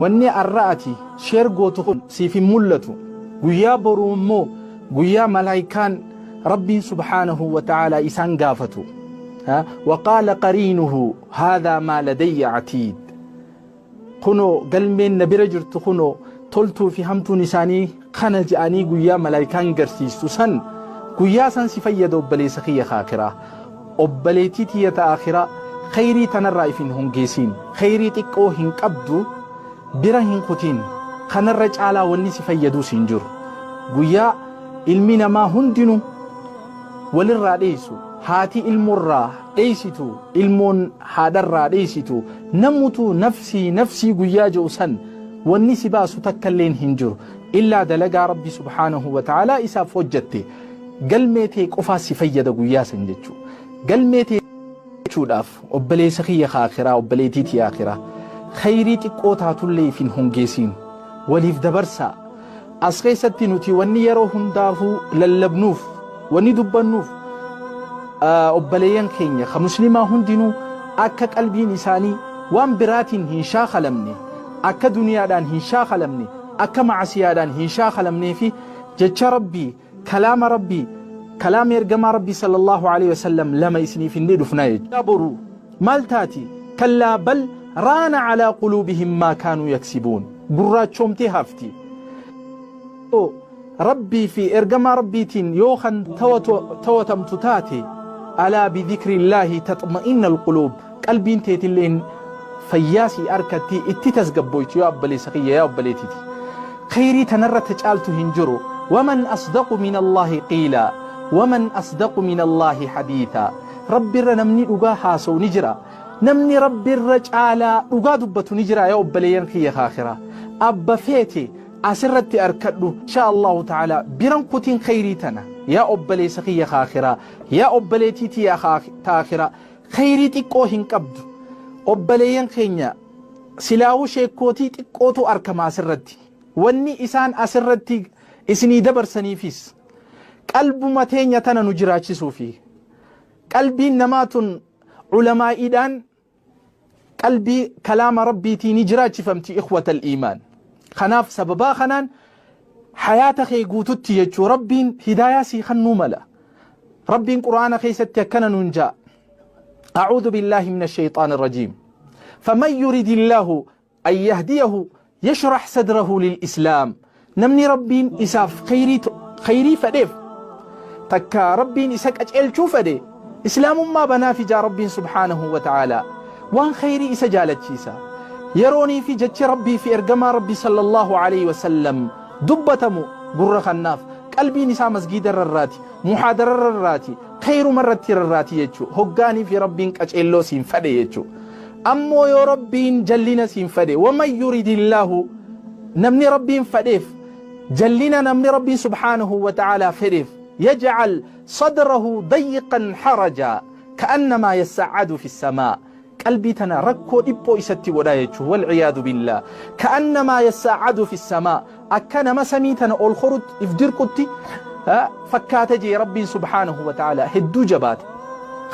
Wanni arra ati share gootu kun siif hin mullatu. Guyyaa boruu immoo guyyaa malaayikaan Rabbiin subhaanahu wa ta'aalaa isaan gaafatu. Waqaala qariinuhu haadhaa maa ladayya atiid. Kunoo galmeen na bira jirtu kunoo toltuu fi hamtuun isaanii kana je'anii guyyaa malaayikaan garsiistu san guyyaa san si fayyada obboleessa kiyya kaakiraa. Obboleettii tiyya ta aakhiraa kheyrii tanarraa if hin hongeesiin. Kheyrii xiqqoo hin qabdu bira hin kutin. Kanarra caalaa wanni si fayyaduus hin jiru. Guyyaa ilmi namaa hundinu walirraa dheessu, haati ilmorraa dheessitu, ilmoon haadharraa dheessitu, namutu nafsii nafsii guyyaa je'u san wanni si baasu takkalleen hin jiru. Illaa dalagaa Rabbi subhaanahu wa ta'aalaa isaaf hojjatte. Galmee tee qofaa si fayyada guyyaa san jechuu. Galmee tee jechuudhaaf obboleessa kiyya ka akhiraa obboleettii tiyya akhiraa khayrii xiqqoo taatullee if hin hongeesiin waliif dabarsaa. As keessatti nuti wanni yeroo hundaafuu lallabnuuf wanni dubbannuuf obboleeyyan keenya ka muslimaa hundinuu akka qalbiin isaanii waan biraatiin hin shaakalamne akka duniyaadhaan hin shaakalamne akka macasiyaadhaan hin shaakalamnee fi jecha Rabbii Kalaama Rabbii, kalaama ergamaa Rabbii sallallahu aleyhi wa sallam lama isiniif finnee dhufnaa jechuudha. Boru maal taati? Kallaa bal raana alaa quluubihim maa kaanuu yaksibuun. Gurraachoomtee hafti. Rabbii fi ergamaa Rabbiitiin yoo kan tawatamtu taate alaa bidhikrillaahi taxma'innal quluub. Qalbiin teetilleen fayyaa sii arkatti itti tasgabboytu yaa obboleessa kiyya yaa obboleetiti. Kheyrii tanarra ta caaltu hin jiru. Waman asdaqu minallaahi qiila waman asdaqu minallaahi hadiitha. Rabbirra namni dhugaa haasawu ni jira. Namni Rabbirra caalaa dhugaa dubbatu ni jira yaa obboleeyyan kiyya kaakhiraa. Abba feete asirratti arkadhu. Inshaa Allahu ta'ala biran kutin kheyrii tana yaa obboleessa kiyya kaakhiraa yaa obboleetii tiyya taakhiraa. Kheyrii xiqqoo hin qabdu. Obbaleeyyan keenya silaahuu sheekkootii xiqqootu arkama asirratti. Wanni isaan asirratti isinii dabarsaniifis qalbuma teenya tana nu jiraachisuufi. Qalbiin namaa tun ulamaa'iidhaan qalbii kalaama Rabbiitii ni jiraachifamti ikhwatal iimaan. Kanaaf sababaa kanaan hayaata kee guututti jechuu Rabbiin hidaayaa sii kennuu mala. Rabbiin Qur'aana keessatti akkana nuun ja'a. A'uudhu billaahi mina shayxaani rajiim. Faman yuridillaahu an yahdiyahu yashrah sadrahu lil islaam. Namni Rabbiin isaaf khayrii fedheef takka Rabbiin isa qaceelchuu fedhe islaamummaa banaafi jaa Rabbiin subhaanahu wa ta'aalaa. Waan khayrii isa jaalachiisa. Yeroonii fi jechi Rabbii fi ergamaa Rabbii sallallahu alaihi wasallam dubbatamu gurra kannaaf qalbiin isaa masgiida rarraati, muhaadara rarraati, khayruma irratti rarraati jechuu. Hoggaanii fi Rabbiin qaceelloo siin fedhe jechuu. Ammoo yoo Rabbiin jallina siin fedhe waman yuridillaahu namni Rabbiin fedheef jallina namni Rabbiin subhaanahu wa ta'aalaa fedheef yaj'al sadrahu dayiqan haraja ka'annamaa yassa'adu fi samaa qalbii tana rakkoo dhiphoo isatti godhaa jechuun walciyaadu billaa ka'annamaa yassa'adu fi samaa akka nama samii tana ol korutti if dirqutti fakkaata jee Rabbiin subhaanahu wa ta'aalaa hedduu jabaata.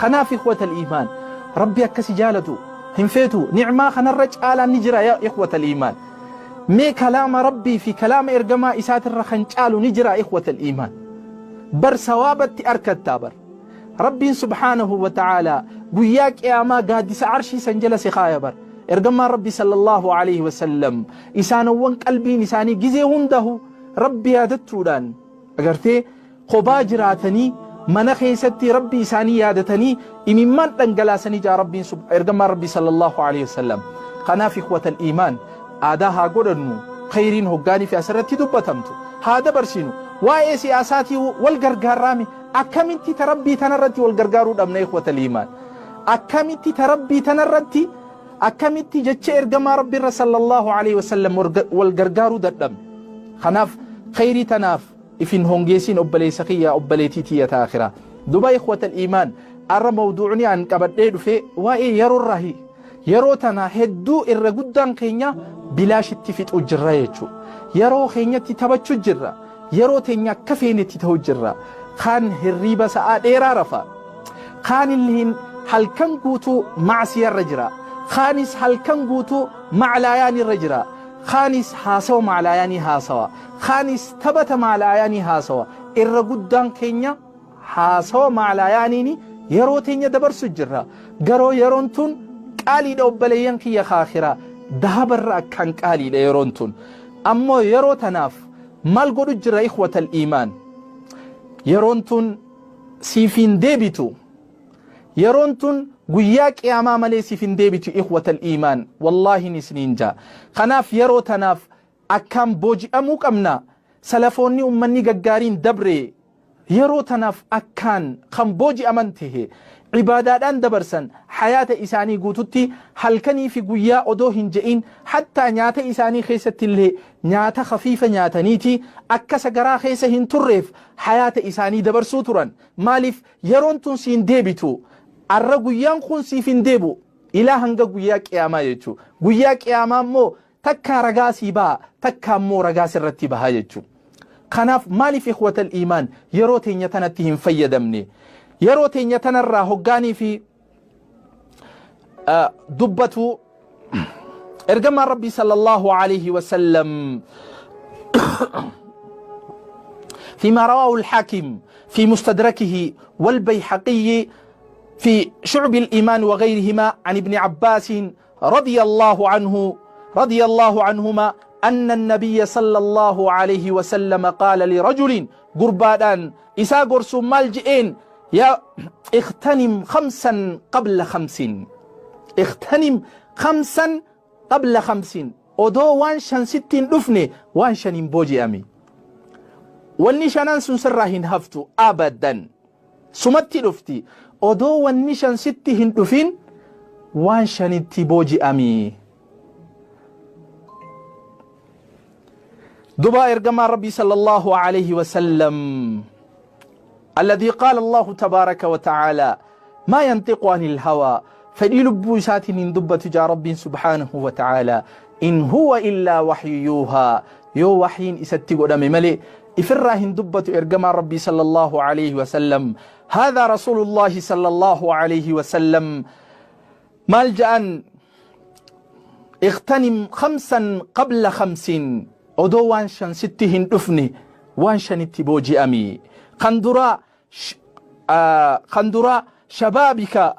Kanaaf ikhwatal iimaan Rabbi akkasi jaalatu hin feetu ni'maa kanarra caalaan ni jira yaa ikhwatal iimaan. Mee kalaama Rabbii fi kalaama ergamaa isaatirra kan caalu ni jira ikhwatal iimaan. Bar sawaabatti arkattaa bar. Rabbiin subhaanahu wa ta'aalaa guyyaa qiyaamaa gaaddisa arshii san jala si kaaya bar. Ergamaan Rabbi sallallahu alaihi wasallam isaanowwan qalbiin isaanii gizee hundahu Rabbi yaadattuudhaan agartee kophaa jiraatanii mana keessatti Rabbi isaanii yaadatanii imimmaan dhangalaasanii jaa Rabbiin ergamaan Rabbi sallallahu alaihi wasallam. Kanaaf ikhwatal iimaan aadaa haa godhannu khayriin hoggaanii fi asirratti dubbatamtu haa dabarsinu waa'ee siyaasaatii wal gargaarraame akkamitti ta Rabbii tanarratti wal gargaaruu dhabna ikhwatal iimaan akkamitti ta Rabbii tanarratti akkamitti jecha ergamaa Rabbiirra sallallahu alaihi wasallam wal gargaaruu dadhabne. Kanaaf khayrii tanaaf ifin hongeesiin obboleessa kiyya obboleetii tiyya ta akhiraa. Duba ikhwatal iimaan arra mawduucni an qabadhee dhufe waa'ee yeroorraahi. Yeroo tana hedduu irra guddaan keenya bilaashitti fixuu jirra jechuu. Yeroo keenyatti taphachuu jirra. Yeroo teenya akka feenetti ta'uu jirra. Kaan hirriiba sa'aa dheeraa rafa. Kaan illeen halkan guutuu macsiyarra jira. Kaanis halkan guutuu maclaayaan irra jira. Kaanis haasawa maalaayaanii haasawa, kaanis taphata maalaayaanii haasawa. Irra guddaan keenya haasawa maalaayaaniin yeroo teenya dabarsu jirra. Garuu yeroon tun qaaliidha, obboleeyyan kiyya kaakiraa, dahabarra akkaan qaaliidha yeroon tun. Ammoo yeroo tanaaf maal godhu jira, ikhwatal iimaan? Yeroon tun siif hin deebitu. Yeroon tun guyyaa qiyaamaa malee siif hin deebitu, ikhwatal iimaan, wallaahin isiniin jaa. Kanaaf yeroo tanaaf akkaan booji'amuu qabna. Salafoonni, ummanni gaggaariin dabre, yeroo tanaaf akkaan kan booji'aman tahe, ibaadaadhaan dabarsan hayaata isaanii guututti. Halkanii fi guyyaa odoo hin je'in, hattaa nyaata isaanii keessatti illee nyaata khafiifa nyaataniiti akka sagaraa keessa hin turreef hayaata isaanii dabarsuu turan. Maaliif? Yeroon tun siin deebitu. Arra guyyaan kun siif hin deebu ilaa hanga guyyaa qiyaamaa jechuu. Guyyaa qiyaamaa immoo takkaa ragaa sii baha, takkaa immoo ragaa sirratti baha jechuu. Kanaaf maaliif, ikhwatal iimaan, yeroo teenya tanatti hin fayyadamne? Yeroo teenya tanarraa hoggaanii fi dubbatu ergamaan Rabbii sallallahu alayhi wasallam, فيما رواه الحاكم في مستدركه والبيحقي في شعب الإيمان وغيرهما، عن ابن عباس رضي الله عنه رضي الله عنهما أن النبي صلى الله عليه وسلم قال لرجل، قربادان إسا قرسو maal je'een؟ يا اغتنم خمسا قبل خمس، اغتنم خمسا قبل خمس. Odoo waan shan sitti hin dhufne waan shaniin booji'ami. Wanni shanan sun sirraa hin haftu abadan, sumatti dhufti. Odoo wanni shan sitti hin dhufin waan shanitti booji'ami. Duba ergamaan Rabbii sallallahu alayhi wasallam, الذي قال الله تبارك وتعالى: ما ينطق عن الهوى، fedhii lubbuu isaatiin hin dubbatu jaa Rabbiin subhaanahu wa ta'ala. إن هو إلا وحي يوحى، yoo waxyiin isatti godhame malee ifirraa hin dubbatu ergamaan Rabbii sallallahu alayhi wasallam. هذا رسول الله صلى الله عليه وسلم. Maal ja'an? اغتنم خمسا قبل خمس. Odoo waan shan sitti hin dhufne waan shanitti booji'ami. Kan duraa شبابك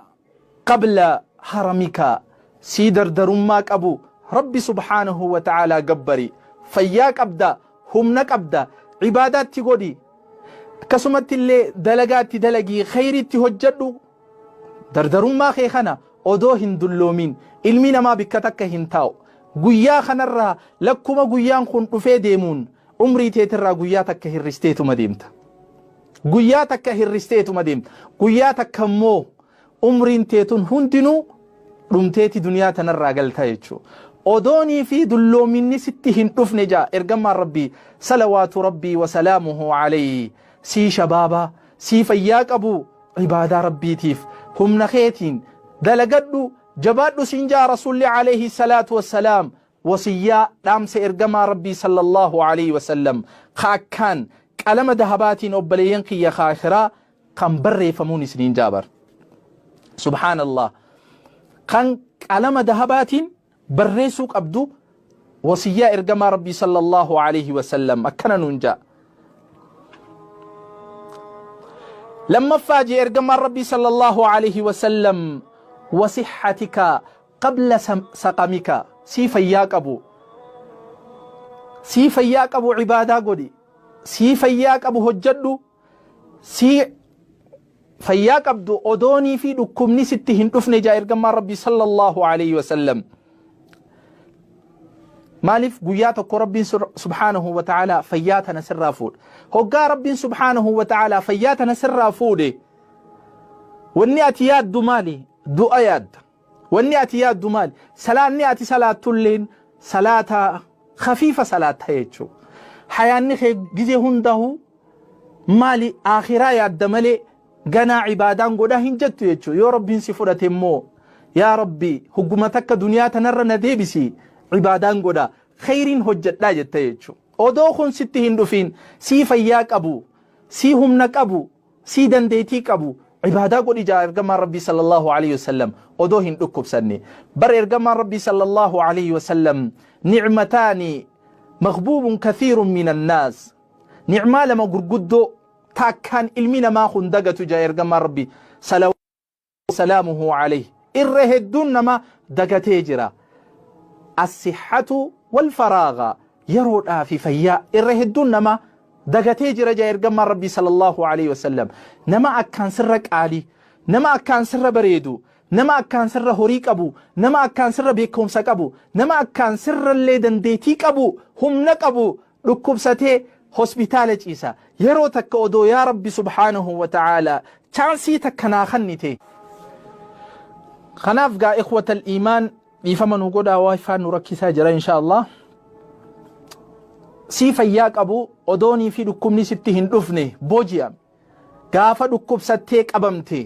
قبل هرمك. Sii dardarummaa qabu Rabbi subhaanahu wa ta'aalaa gabbari. Fayyaa qabda, humna qabda, ibaadaatti godhi. Akkasumatti illee dalagaatti dalagii, khayriitti hojjedhu dardarummaa kee kana odoo hin dulloomin. Ilmi namaa bikka takka hin taa'u. Guyyaa kanarraa lakkuma guyyaan kun dhufee deemuun umrii teetirraa guyyaa takka hirristeetuma deemta. Guyyaa takka hirristeetuma deemta. Guyyaa takka immoo umriin teetun hundinuu dhumteeti duniyaa tanarraa galta jechuudha. Odoonii fi dulloominni sitti hin dhufne jaa ergamaan Rabbii salawaatu Rabbii wasalaamuhu alayhi. Sii shabaabaa, sii fayyaa qabu, ibaadaa Rabbiitiif humna keetiin dalagadhu, jabaadhu siin jaa Rasuulli alayhi salaatu wassalaam. Wasiyyaa, dhaamsa ergamaa Rabbii sallallahu alayhi wasallam ka akkaan qalama dahabaatiin, obboleeyyan kiyya kaakiraa, kan barreeffamuun isiniin jaabar. Subhaanallah, kan qalama dahabaatiin barreessuu qabdu wasiyyaa ergamaa Rabbii sallallahu alayhi wasallam akkana nuun jaa. Lammaffaa jee ergamaan Rabbii sallallahu alayhi wasallam: وصحتك قبل سقمك. Sii fayyaa qabu, sii fayyaa qabu, ibaadaa godhi. Sii fayyaa qabu, hojjedhu. Sii fayyaa qabdu, odoonii fi dhukkubni sitti hin dhufne jaa ergamaan Rabbii sallallahu alayhi wasallam. Maaliif? Guyyaa tokko Rabbiin subhaanahu wa ta'aalaa fayyaa tana sirraa fuudhe. Hoggaa Rabbiin subhaanahu wa ta'aalaa fayyaa tana sirraa fuudhe, wanni ati yaaddu maali? Du'a yaadda. Wanni ati yaaddu maali? Salaanni ati salaattulleen salaata khafiifa salaatta jechuu. Hayaanni kee gizee hundahu maali? Akhiraa yaadda malee ganaa ibaadaan godhaa hin jettu jechuu. Yoo Rabbiin si fudhate immoo, yaa Rabbi, hugguma takka duniyaa tanarra na deebisi, ibaadaan godha, khayriin hojjedhaa jetta jechuu. Odoo kun sitti hin dhufin, sii fayyaa qabu, sii humna qabu, sii dandeetii qabu, Ibaadaa godhi jaa ergamaan Rabbii sallallahu alayhi wasallam odoo hin dhukkubsanne. Bar ergamaan Rabbii sallallahu alayhi wasallam ni'mataani maghbuubun kathiirun minan naas. Ni'maa lama gurguddoo taakkaan ilmi namaa kun dagatu jaa ergamaan Rabbii salaamuhu alayhi. Irra hedduun nama dagatee jira. As-sihhatu wal faraaga yeroodhaa fi fayyaa irra hedduun nama dagatee jira jaa ergamaan Rabbii sallallahu alayhi wasallam. Nama akkaan sirra qaalii, nama akkaan sirra bareedu, nama akkaan sirra horii qabu, nama akkaan sirra beekumsa qabu, nama akkaan sirrallee dandeettii qabu, humna qabu dhukkubsatee hospitaala ciisa. Yeroo takka odoo yaa Rabbi subhaanahu wa ta'aalaa chaansii takka naa kennite. Kanaaf gaa ikhwatal iimaan dhiifama nu godhaa waayifaan nu rakkisaa jira insha Allah. Sii fayyaa qabu odoonii fi dhukkubni sitti hin dhufne booji'ame. Gaafa dhukkubsattee qabamte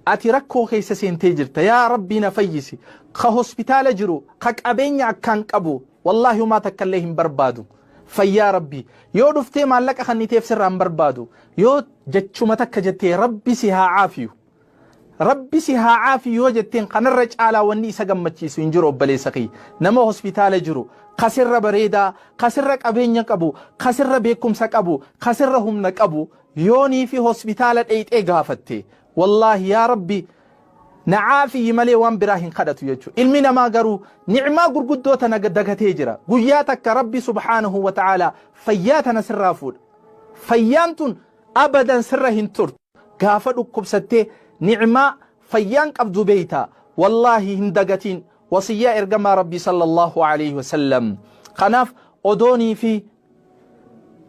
ati rakkoo keessa seentee jirta. Yaa Rabbii na fayyisi. Ka hospitaala jiru, ka qabeenya akkaan qabu, wallaahi homaa takka illee hin barbaadu. Fayyaa Rabbii. Yoo dhuftee maallaqa kenniteef sirraa hin barbaadu. Yoo jechuma takka jettee Rabbi si haa caafiyu. Rabbi si haa caafiyu yoo jetteen kanarra caalaa wanni isa gammachiisu hin jiru obboleessa kiyya. Nama hospitaala jiru, kasirra bareedaa, kasirra qabeenya qabu, kasirra beekumsa qabu, kasirra humna qabu yoonii fi hospitaala dheeyxee gaafatte. Wallaahi yaa Rabbi na caafiyyi malee waan biraa hin kadhatu jechuudha. Ilmi namaa garuu ni'maa gurguddoo tana dagatee jira. Guyyaa takka Rabbi subhaanahu wa ta'aalaa fayyaa tana sirraa fuudha. Fayyaan tun abadan sirra hin turtu. Gaafa dhukkubsattee ni'maa fayyaan qabdu beeyta. Wallaahi hin dagatiin wasiyyaa ergamaa Rabbii sallallahu alayhi wasallam. Kanaaf odoonii fi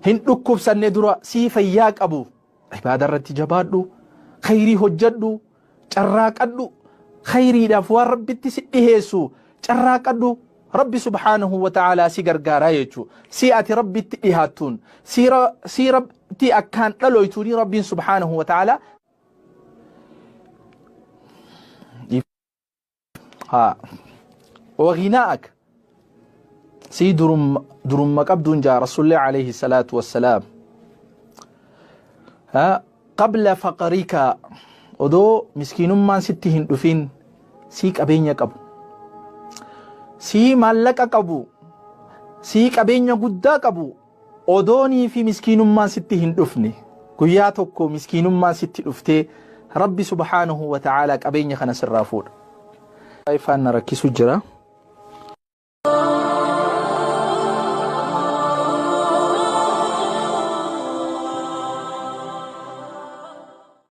hin dhukkubsanne dura sii fayyaa qabu. Ibaada irratti jabaadhu, khayrii hojjedhu, carraaqadhu, khayriidhaaf waan Rabbitti si dhiheessu carraaqadhu. Rabbi subhaanahu wa ta'aalaa si gargaaraa jechuu. Si ati Rabbitti dhihaattuun, si Rabbi akkaan dhaloytuuni Rabbiin subhaanahu wa ta'aalaa haa waginaa'ak sii durumma qabduun jaa Rasuulli alayhi salaatu wassalaam. Qabla faqrika odoo miskiinummaan sitti hin dhufin sii qabeenya qabu, sii maallaqa qabu, sii qabeenya guddaa qabu odoonii fi miskiinummaan sitti hin dhufne guyyaa tokko miskiinummaan sitti dhuftee Rabbi subhaanahu wa ta'aalaa qabeenya kana sirraa fuudha. Ifaan na rakkisu jira.